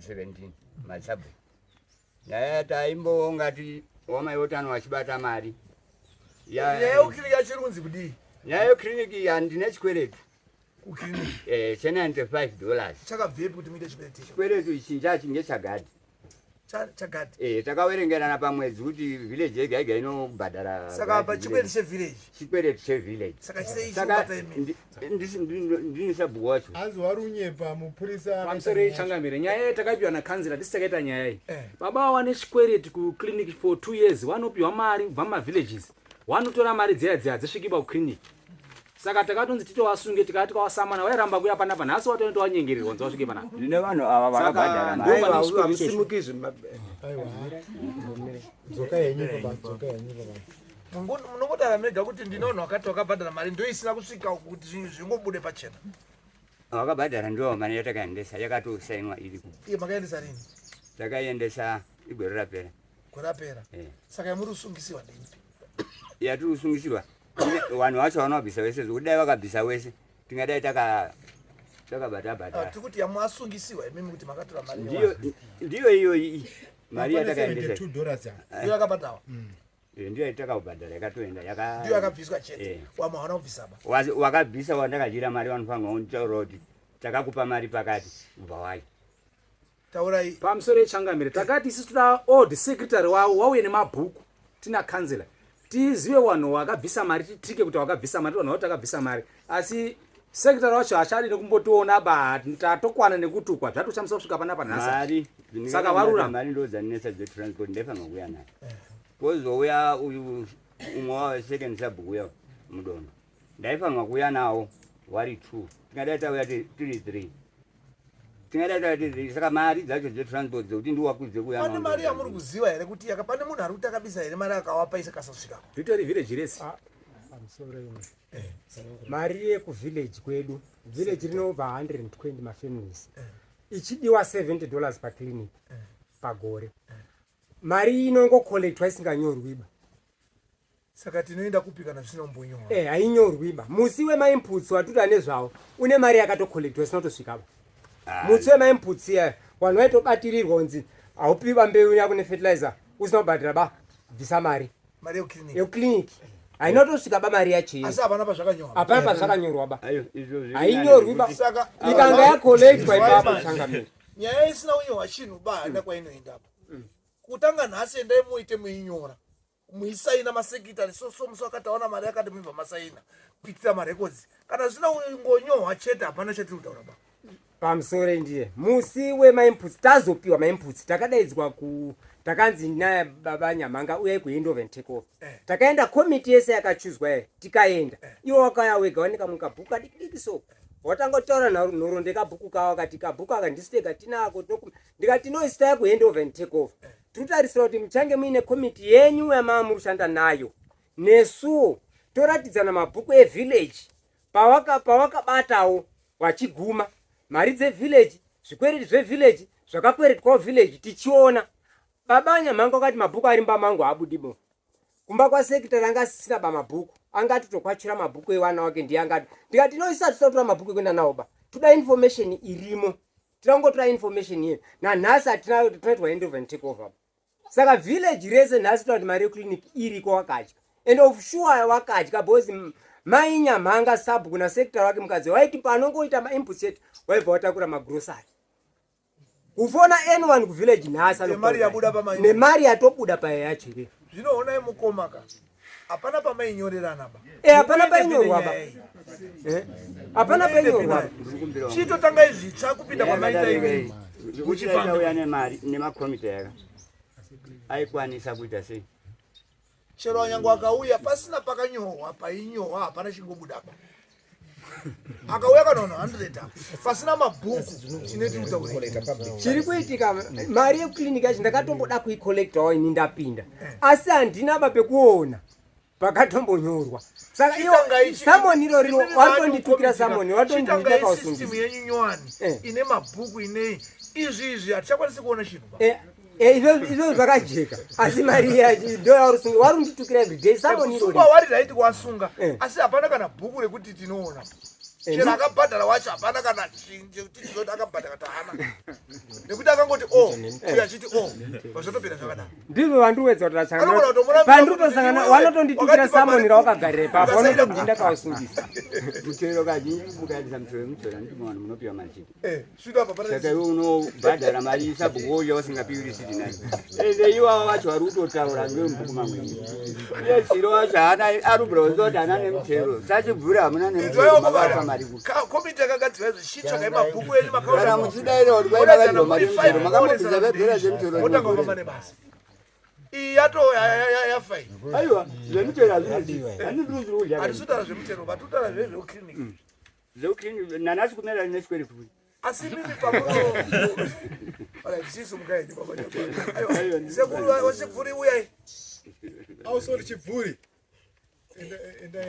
17 masabhuku. Nyaya yataimbongati wamai wotano wachibata mari. Nyaya yekukliniki yacho iri kunzi kudii? Nyaya yekliniki handine chikwereti. Kukliniki? Eh, che $95. Chakabvepi kuti muite chikwereti icho? Chikwereti ichi nchachi ngechagadhi. Chagadhi? Eh, takawerengerana pamwedzi kuti village yega yega inobhadhara. Saka apa chikwereti chevillage? Chikwereti chevillage. Saka sei chikubata imi? Ndini sabhuku wacho. Hanzi wari unyepa mupurisa. Pamusoro yechangamire nyaya yatakapiwa nakanzira tisi takaita nyaya iyi. Eh. Baba wane chikwereti kuclinic for 2 years wanopiwa mari kubva mumavillages. Wanotora mari dziya dziya hadzisviki pakuclinic. Saka takatonzi titovasunge tikati tikawasamana wairamba kuya panapa nhasi watoenda wanyengererwa nzi wasvike panapa. Ndine vanhu ava vakabhadhara mari. Aiwa, hamusimuki izvi. Aiwa. Dzoka henyu baba, dzoka henyu baba. Munongotaura mega kuti ndine vanhu vakati vakabhadhara mari ndoisina kusvika kuti zvinhu zvingobude pachena. Vakabhadhara ndivo mari yatakaendesa yakatosainwa iri ku. Iye makaendesa rini? Takaendesa igore rapera. Gore rapera. Eh. Saka yamuri kusungisiwa ndeipi? Yatiri kusungisiwa vanhu vacho vanobvisa wese zvekuti dai vakabvisa wese tingadai taka takabata bata. Ah, tiri kuti yamasungisiwa imimi kuti makatora mari. Ndiyo ndiyo iyo iyi mari yatakaendesa. $2 dollars. Ndiyo yakabhadharwa. Eh, ndiyo yatakabhadhara yakatoenda yaka Ndiyo yakabviswa chete. Eh. Wamwe hawana kubvisa ba. Wakabvisa wandakadyira mari vanofanirwa kunditaurira kuti takakupa mari pakati ubva wayi. Taurai. Pamusoro yechangamire takati isusu toda old secretary wavo wauye nemabhuku tina councillor tizive vanhu wakabvisa mari titike kuti wakabvisa mari vanhu vati takabvisa mari asi secretary wacho hachadi nekumbotiona ba tatokwana nekutukwa zvatoshamisa kusvika panapa nhasi. Mari Saka varura. Mari ndo dzanetsa dzetransport ndaifanirwa kuuya nayo. Kozouya uyu umwe wavo second sabhuku uya mudondo ndaifanirwa kuuya nawo wari two tingadai tauya tiri three tingadai tauya tiri three saka mari dzacho dzetransport dzekuti ndiwakudze kuuya Pane mari yamuri kuziva here kuti yaka pane munhu ari kuti akabisa here mari akawapa isakasasvika? Ritori village rese. Ah, pamusoro imwe. Mari yekuvillage kwedu, village rine over 120 mafamilies. Ichidiwa $70 paclinic pagore. Mari inongocollectwa isinganyorwiba. Saka tinoenda kupi kana zvisina kumbonyorwa? Eh, hainyorwiba. Musi wemainputs watuta nezvawo une mari yakatocollectwa isina kutosvikaba. Musi wemainputs iya vanhu vaitobatirirwa kunzi haupiwa mbeu yako nefertilizer usina kubhadhara ba bvisa mari Mari yekuclinic. yekuclinic haina kutosvika ba mari yacho Asi hapana pazvakanyorwa. hapana pazvakanyorwa ba Ayo, izvo zviri hainyorwi ba Saka ikanga yacollectwa ipapo changamire. Nyaya isina kunyorwa chinhu ba haina kwainoenda apa. Kutanga nhasi endai muite muinyora. Muisaina masekitari so so musi wakati aona mari yakati muibva masaina kuitira marekodzi. Kana zvisina kungonyorwa chete hapana chatiri kutaura ba. Pamusoro ndiye musi wemainputs tazopiwa mainputs takadaidzwa ku takanzi naye baba Nyamhanga uyai kuhandover and take off. Eh. Takaenda komiti yese yakachuzwa ye tikaenda. Iwo wakauya wega wane kamwe kabhuku kadiki diki so. Watanga kutaura nhoroondo yekabhuku kawo akati kabhuku aka ndisu tega tinako ndikati no isu tauya kuhandover and take off. Tiri kutarisira kuti muchange muine komiti yenyu yamava muri kushanda nayo nesuwo toratidzana mabhuku evillage pawakabatawo wachiguma mari dzevillage zvikwereti zvevillage zvakakweretwawo village tichiona. Baba Nyamhanga wakati mabhuku ari mumba mangu haabudimo. Kumba kwasekitari anga asisina ba mabhuku anga atitokwachura mabhuku ewana wake ndiye angati ndikati no isu hatisa kutora mabhuku ekuenda nawo ba toda information irimo tinoda kungotora information iye nanhasi hatina tinoitwa handover and take over. Saka village rese nhasi toda kuti mari yeclinic iriko wakadya and of sure wakadya because mai Nyamhanga sabhuku nasekitari wake mukadzi waiti panongoita mainputs chete waibva watakura magrosari kufona anyone kuvillage nhasi Nemari yabuda pama nemari yatobuda paya yacho iye. Zvino honai mukoma ka hapana pamainyorerana ba. Eh, hapana painyorwa ba. Eh, hapana painyorwa ba. Chitotangai zvitsva kupinda kwamaita imi. Muchifamba uya nemari nemakomiti aya aikwanisa kuita sei? Chero nyange akauya pasina pakanyorwa painyorwa hapana chingobuda ba. Akauya kana 100 apa pasina mabhuku tine tiri Chiri kuitika mari yekuclinic yacho ndakatomboda kuicollectawo ini ndapinda asi handina ba pekuona pakatombonyorwa. Saka iyo samoni iro rino watonditukira samoni watondiita kausungisa. System yenyu nyowani ine mabhuku inei izvi izvi hatichakwanisi kuona chinhu ba. Izvo zvakajeka asi mari yacho ndo yauri wari unditukira everyday samoni iro. Kusungwa wari right wasunga asi hapana kana bhuku rekuti tinoona. Chero akabhadhara wacho hapana kana chitizoti akabhadhara kuti haana, nekuti akangoti o uyo achiti o pazvotopera zvakadaro. Ndizvo vandiwedza kuti Anogona kutomurambira pandiri kutosangana kuti iwewe vanotonditukira wakatipa samoni mari rawakagarira ipapo, ukasaida vanotondinda kausungisa. Mutero kazhinji, mukaendesa mutero wemudzora, ndimo vanhu munopiwa mariciti. Svito apa pana. Saka iwe unobhadhara mari, sabhuku wouya usingapiwi risiti nayo. Ende iwava vacho vari kutotaura ngemubhuku mamweni, iye chiro wacho haana arubura kuti haana nemutero, sachibvura hamuna nemutero, makavapa mari ku Komiti yakagadzirwa izvo, chitsvagai mabhuku enyu. Kana Makaona muchidaira kuti kwai makadyiwa mari yemutero, makambobvisa vebhera zvemutero. Otanga kufamba nebasa iyi yato yafa iyi. Aiwa, zvemutero hazvinezi, handindiri kudya. Hatisi kutaura zvemutero, vatutaura zvezveuclinic. Zveuclinic nanhasi kumera nesquare foot. Asi mimi pamuno chisu mukaidi. Aiwa, sekuru wachibvuri, uyai. Ausori chibvuri. Enda.